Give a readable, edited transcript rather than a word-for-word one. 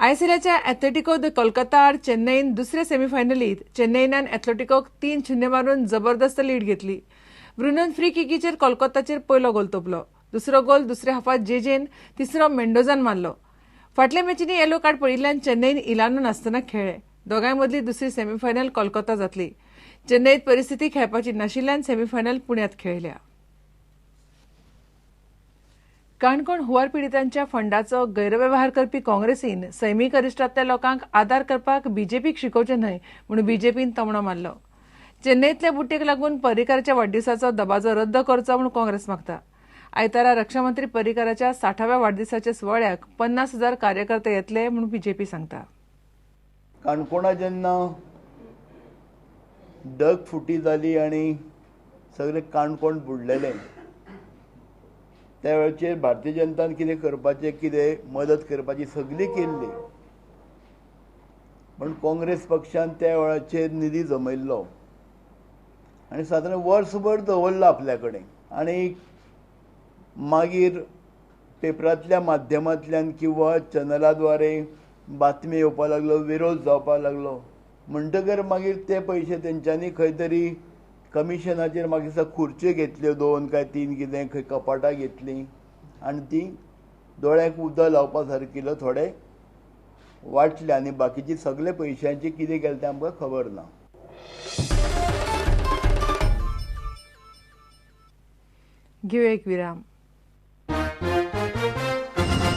आयएसएलाच्या Atletico the Kolkata आड चेन्नईन दुसरे सेमीफायनलीत चेन्नईनान एथलेटिकोक 3-0 मारून जबरदस्त लीड घेतली. ब्रुनोन फ्री किकीचेर कोलकाताचेर पयलो गोल तोपलो. दुसरो गोल दुसऱ्या हाफात जेजेन, तिसरो मेंडोजान मारलो. फाटल्या मॅचींनी येलो कार्ड पडिल्ल्यान चेन्नईन इलानो नासतना खेळ्ळे. दोगांय मदली दुसरी सेमीफायनल कोलकाता जातली. चेन्नईत परिस्थिती खेळपाची नाशिल्ल्यान सेमीफायनल पुण्यात खेळल्या. काणकोण हुंवार पिडितांच्या फंडाचो गैरवेव्हार करपी काँग्रेसीन सैमीक अरिश्टांतल्या लोकांक आदार करपाक बीजेपीक शिकोवचें न्हय म्हूण बीजेपीन तोमणो मारलो. चेन्नईतल्या बुट्टेक लागून पर्रीकाराच्या वाडदिसाचो दबाजो रद्द करचो म्हूण काँग्रेस मागता. आयतारा रक्षामंत्री पर्रीकाराच्या 60व्या वाडदिसाच्या सुवाळ्याक 50,000 कार्यकर्ते येतले म्हूण बीजेपी सांगता. काणकोणा जेन्ना डग फुटी जाली आनी सगळे काणकोण बुडलेले त्या वेळचेर भारतीय जनतान कितें करपाचें, कितें मदत करपाची सगळी केल्ली, पण काँग्रेस पक्षान त्या वेळाचेर निधी जमयल्लो आनी सादारण वर्सभर दवरलो आपल्या कडेन. आनी मागीर पेपरांतल्या माध्यमांतल्यान किंवा चॅनलाद्वारे बातमी येवपाक लागलो, विरोध जावपाक लागलो. म्हणटकर मागीर ते पयशे तेंच्यांनी खंय तरी कमिशनाचेर मागीर खुर्च्यो घेतल्यो, 2 काय 3 कितें खंय कपाटां घेतलीं आनी ती दोळ्यांक उदक लावपा सारकिलो थोडे वांटले आनी बाकीची सगळे पयशांची कितें केलें तें आमकां खबर ना. घेवया एक विराम.